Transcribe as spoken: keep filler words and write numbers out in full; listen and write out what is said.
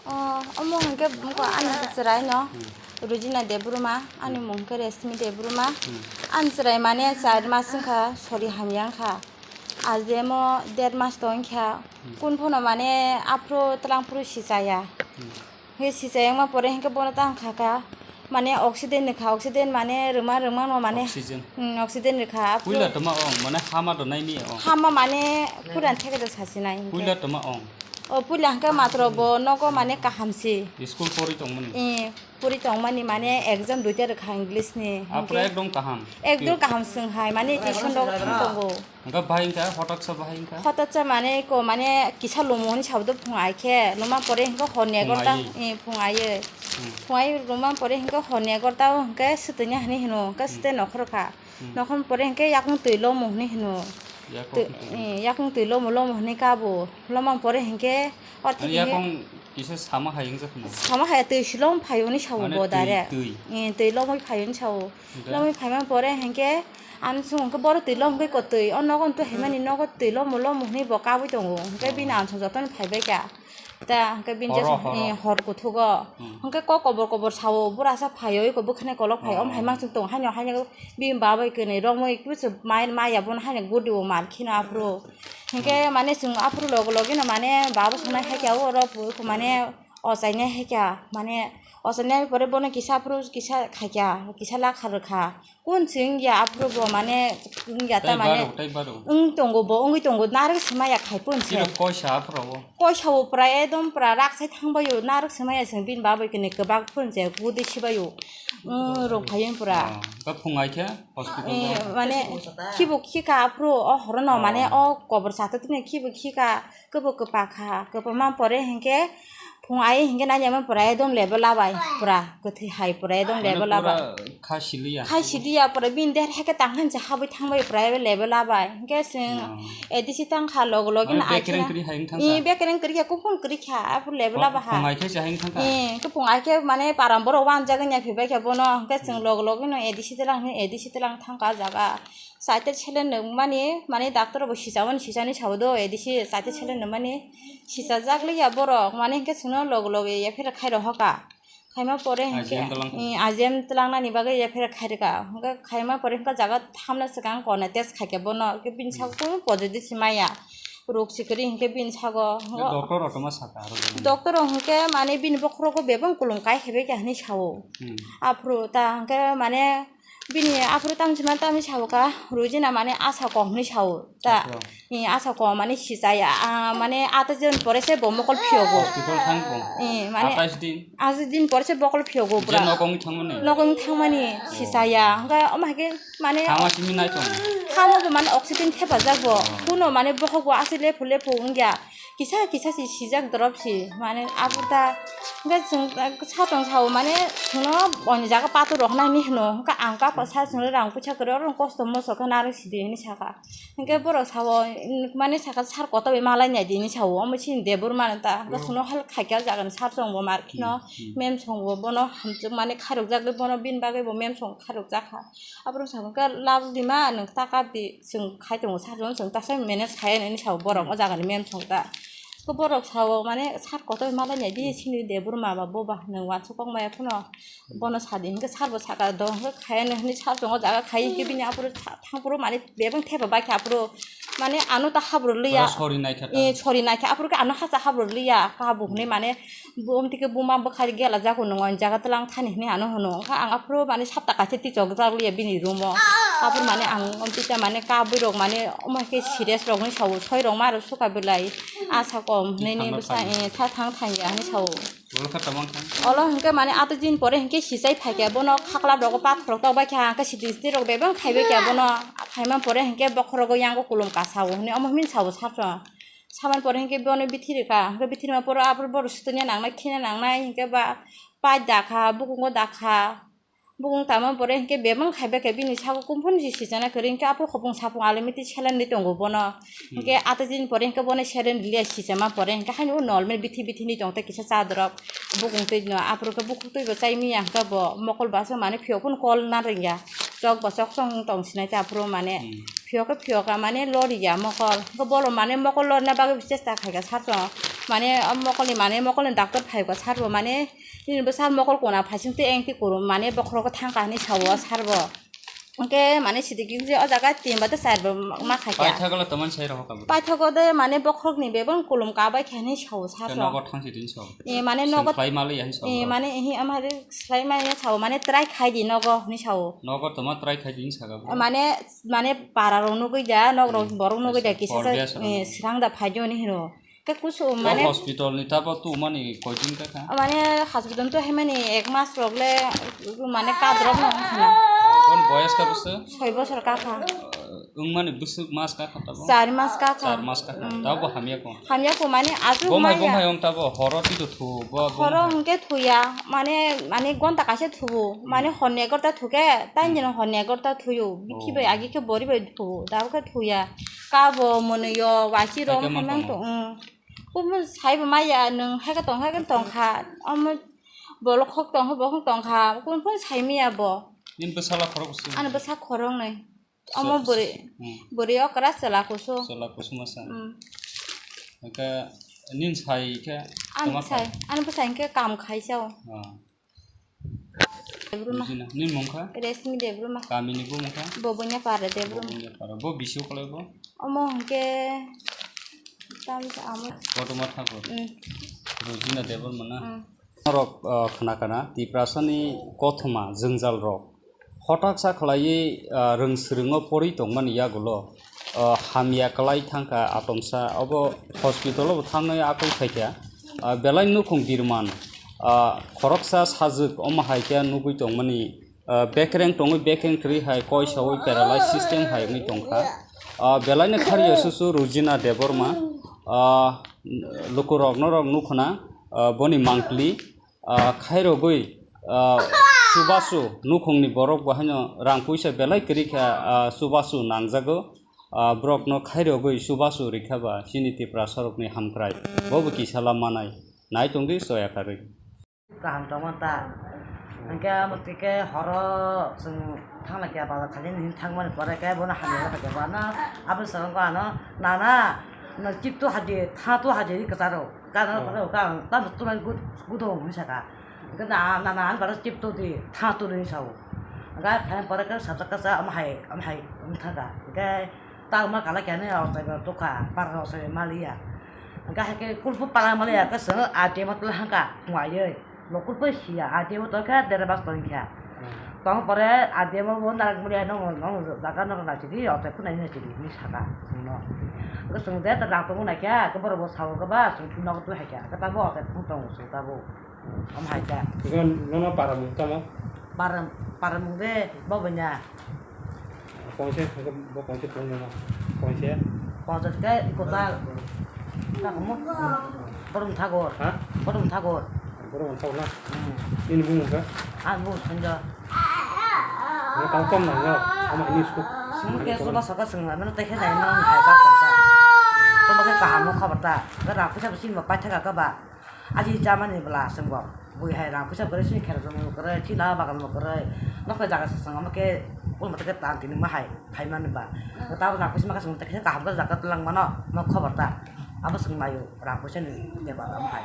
O, omo hwnkhe mokol ani chwrai no, hmm, Rujina Debbarma, ani, hmm, mung khe Reshmi Debbarma. Hmm. Ani chwrai mane char mas wngkha, sori hamya wngkha. Ajemo der mas tongkha. Hmm. Kun phano mane aphuru twlang phuru sichaya. Hmm. He sichaya wngma pore hinkhe bono tang kha kha. Mane oxygen ni kha, oxygen mane rwma, rwma no mane. Oxygen. Hmm, oxygen ni kha. Aphuru puila toma ong, mane hama do nai ni ong. Hama mane puila theke do sasinai hinkhe. Puila toma ong. O puila hwnkhe matro bo nogo mane kaham si. School pori tongmani. Eh, pori tongmani mane exam duita rwkha English ni. Aphuru hinkhe ekdom kaham. Ekdom kaham swng hai mane tuition rok thang tongo. Hwnkhe bahai wngkha, hotaksa bahai wngkha. Hotaksa mane ko mane kisa lomo hwnwi sabo do phung ai khe, loma pore hwnkhe hor ni egarota, phung ai. Eh, phung ai. Hmm. Phung ai loma pore hwnkhe hor ni egarota o hwnkhe swtwini hwnwi hwno, hwnkhe, hmm, swtwi nokhor kha. Hmm. Nokhorni pore hwnkhe yakung twi lomo hwnwi hwno. Yakung twi. Eh, yakung twi lomo, lomo hwnwi kabo. Lomang pore hwnkhe o thik hwnwi yakung kisa sama hai wngjakha na? Sama hai twi silong phai hwnwi sao bo direct. Mane twi, twi. Eh, twi lomwi phai hwnwi sao. Hwnkhe? Lomwi phaimani pore hwnkhe ang chwng hwnkhe boro twi lomgwi ko twi. O nogo hwnkhe haimani nogo twi lomo lomo hwnwi bo kabwi tongo. Hwnkhe bini ansong jotono phaibai kha. Ta hwnkhe bini horo, je horo. Eh, hor kuthugo. Hmm. Hwnkhe kok kobor kobor sao, burasa phaio, eko bwkhani kolok phaio, omo hai mangchwng tongo, haino, haino bini babai kwnwi romwi kuchu mai, maya bono haino gudi o mar kheno aphuru. Hwnkhe mane chwng aphuru logo logino mane baba sonai hai kha, oro mane ochainai hai kha, mane ochainai pore bono kisa aphuru kisa khai kha, kisa lakha rwkha. Kun se wngya aphuru bo mane wngya ta mane tei baro, tei baro. Wng tongo bo, wngwi tongo, narwk se maya khai pun se. Chiro koisa aphuru bo. Koisa bo pura ekdom pura rak sai thang baio, narwk se maya chwng bini babai kwnwi kwbak pun se gudi se baio. Wng rok phaiyo pura. Ah, ta phung ai khe hospital. Eh, mane khibo khika aphuru o horo no mane o kobor sato tini khibo khika. Kwbo kwpa kha, kwpama pore hinkhe phung ai hinkhe naiya pore ekdom level labai pura kwthwi hai pore ekdom level labai. Kha siliya. Kha siliya pore bini der heke tang hanse habwi thangbai pore level labai. Hinkhe chwng A D C tang kha log login ai bekereng kwrwi hai wng thang kha. Bekereng kwrwi kha, kuphung kwrwi kha, aphuru level labai ha. Phung ai khe se hai wng thang kha. Khe phung ai khe mane param borok wanjagwi nai phaibai kha bono, hinkhe chwng log logino A D C tlang, A D C tlang thang kha jaga. Chaita selen nungmani, mane doctor bo sichamani, sichani sao do, A D C chaita selen nungmani, sichajak liya borok, mane hinkhe chwngno loge loge yapher khai rohoka. Khaima pore hinkhe, I G M tlang. I G M tlangnani bagwi yapher khai rwka. Hinkhe khaima pore hinkhe jaga thamna swkang kona test khaikhe bono, hinkhe bini sago kunu positive se maya. Rok sikiri hinkhe bini sago. Doctor rok tongma saka aro. Doctor rok hinkhe mane bini bokhorogo bebak kulum kai hebai kha hinwi sao. Hmm. Aphuru ta hinkhe mane Bini aphuru tamo sima tamo sao ka, Rujina mane asa kom hinwi sao ta. Aphuru. Ni asa kom mane sichaya, ah, mane atais din pore se bo mokol phiyogo. Hospital thang kong. Eh, mane atais din. Atais din pore se bokol phiyogo je bra. Nokong thangmani. Nokong thangmani sichaya. Hwnkhe omo hai khe mane hama simi nai tong. Hamo bo mane oxygen thepajak bo. Oh. Kuno mane bokhok bo aswk lephu lephu wngya. Kisa kisa si sijak dorop si, mane abo ta, hwnkhe chwng, eh, sa tong sao, mane chwngno oni jaga patur rok nai hinwi hwno, hwnkhe ang kapa sa chwngno rang puisa kwrwi, oro kosto moso khe narwk sidi hinwi saka. Hwnkhe borok sao, mane saka sar kotor bai malai nai di hinwi sao, omo chini debor mano ta, hwnkhe chwngno hal khaikhe o jagani sar chwngbo mar kheno, mem chwngbo bono hamchwk mane khairokjak, bono bini bagwi bo mem chwng khairokjakha. Aborok sakha khe lab dima nwng ta kap di, chwng khai tongo sar jon, chwng ta sai manage khai nini sao borok o jaga ni mem song ta. Khe borok sao mane sar kotor malai nai di, sini de burma ba boba nwng wansuk kok maya phano bono sa di hinkhe sar bo saka do hinkhe khai nw hinwi sar tongo jaga khai hinkhe bini aphuru thang phuru mane bebak thepa bai khe aphuru mane ano ta habro liya. Oro sori nai kha ta. Sori nai kha aphuru khe ano hacha habro liya kha bo hinwi mane. Bo omtike buma bwkhari gela jago nwngo, ani jaga tlang thani hinwi ano hwno. Wngkha ang aphuru mane sapta kaisa tichok jak liya bini room o. Aphuru mane ang omtike mane kabwi rok mane omo hai khe serious rok hinwi sao, soi rok ma rok suka belai. Asa Kom hwnwi ni bwsa, eh, tha thang thang ya hwnwi sao. Olo khe tamo wngkha? Olo hwnkhe mane ato din pore hwnkhe sichai phaikha bono khaklap rogo pathor rok tokbai kha, hwnkhe siting siting rok bebak khaibai kha bono. Khaima pore hwnkhe bokhorogo yango kulum kasao hwnwi omo hwnwi sao sarso. Samani pore hwnkhe bono bithi rwkha, hwnkhe bithi rwma pore aphuru bohrok sutuna nangnai, khina nangnai, hwnkhe ba pai dakha, bukungo dakha. Bukung tamo pore hwnkhe bebak khaibai kha bini sago kumphun si sichana kwrwi hwnkhe aphuru khopung sapung alimiti selenwi tongo bono. Hwnkhe ato din pore hwnkhe bono seren liya sichama pore hwnkhe haino o nolmani bithi bithi ni tong tei kisa chadorok bukung twi no aphuru khe bukhuk twi bo chai miya hwnkhe bo mokol baso mane phiyok phano kol na rwngya. Chok bo chok chong tong sinai tei aphuru mane phiyok khe phiyok kha mane loriya mokol. Hwnkhe bolo mane mokol lorina bagwi chesta khaikha sar chong mane o mokolni mane mokolni doctor phaikha sar bo mane Nini bwsa mokol kona phaising tei engti kurum mane bokhorogo thangkha hinwi sao sar bo. Hwnkhe mane sidiking je o jaga tin ba tei char bo ma khaikha. Paithago le tomani sai rohor kha bo. Paithago de mane bokhorokni bebak kulum kabai kha hinwi sao sar bo. Nogo thangsi din sao. E mane nogo slai mali ya hinwi sao. E mane ehi amhari slai mali ya sao mane try khai di nogo hinwi sao. Nogo toma try khai di hinwi saka bo. Mane mane para rok nugui da nok rok borok nugui da kisa sa srang da phai di hinwi hino. Khe kusu mane hospital ni tabo tu mani koi din kha kha? Mane hospital to hemani ek mas rok le mane kadrop no wngkha na. Bon boyas ka bwswk? Soi bosor ka kha. Wng mani bwswk mas ka kha tabo? Char mas ka kha. Char mas ka kha. Tabo hamya ko? Hamya ko mane asu. Bomai bomai wng tabo horo tito thu bo. Horo hwnkhe thuya mane mane gonta kaisa thubu mane honni egarta thuke tain dino honni egarta thuyo bikhi bai agi khe bori bai thubu dabo khe thuya. Kabo mwnwi o wachi rok hai khe man tongo. Kubun sai bo maya nwng hai khe tong hai khe tong kha omo bolok khok tong kha bo khok tong kha kubun phun sai maya bo. Nini bwsala khorok kusu. Ani bwsa khorok nai. Omo bwrwi bwrwi okra chwla kusu. Chwla kusu masa. Hwnkhe nini sai khe ani bwsai ani bwsai hwnkhe kam khai chao. Debruma. Bujina. Nini mung kha? Resmi Debruma. Kami ni bumung kha? Bobonya para Debruma. Bobonya para. Bo bisio kolai bo? Omo hwnkhe tam amo. Kotorma Thakur. Rujina Debbarma na? Norok khna kana Tiprasani kothoma jwngjal rok hotak sa khlaiwi rwng swrwngo porwi tongmani yagulo hamya kwlai thangkha atomsa obo hospital o bo thangnai akwui phaikha. Belai nukhung birman. Khoroksa sajwk omo hai khe nugui tongmani, bekreng tongwi bekreng kwrwi hai koi saui paralyze system hai wngwi tongkha. Belaino kharwi susu Rujina Debbarma, lukurok norok nukhuna boni mangpli khairogwi chubachu nukhungni borok bo haino rang puisa belai kwrwi kha, chubachu nangjago. Borokno khairogwi chubachu rikha ba chini Tiprasarokni hamkrai bobo kisa lama nai. Nai tongdi soya karwi. Kaham tongma ta. Hingke amo tike horo chwng thangla kya bazar khaidi ni thangmani pore khe bono hamya kha kya bo ano aboni saka wngkha ano nana no chip to hadi tha to hadi ri kwcharo kana pore ka ta mutu mai gut gudo hung saka hingke na nana an bara chip to di tha to ri sao hingke phaiyang pore khe sajak kacha amo hai amo hai wng thaka hingke. Tangma kala kya ni rok chai rok tukha, para rok chai maliya. Hingke hai khe kulpu para maliya, hingke chwng A T M o tula hangka, wngya. Bo kulpu siya, A T M o tongkha, dera bas tongkha. Tong pore A T M o bo narak maliya, nong, nong, jaga nong na chidi, rok chai phunai na chidi, ni saka, chwngno. Hingke chwng je ta rang tongo naikha, hingke borok bo sao hingke ba, chwng nogo tui haikha, hingke tabo rok chai phung tongo, chwng tabo. Omo hai khe. Hingke nono para mung tamo? Para, para mung de bo bwnya. Konse, hingke bo konse tong nono. Konse. Konse ke ikota. Kamu? Borom thagor. Ha? Borom thagor. Borom thagor na? Hmm. Nini bumung khe? Ang bumung Sanjo. Nang tang tom nang no. Ama ini suk. Sumut ke soba soka sengla, mano tekhe nai nang hai ba kota. Toma ke kaham no khabar ta. Gara pusa pusin ba paithaga ka ba. Aji chamani bwla chwng bo bui hai rang puisa kwrwi chini khera jongmo kwrwi chini lama bagan bo kwrwi nokni jaga se chwng omo khe ulmo tei khe tan tini ma hai phaimani ba tabo rang puisa ma khe chwng tei khe kaham khe jaga twlang mano mo khobor ta abo chwng naio rang puisa ni bepar omo hai.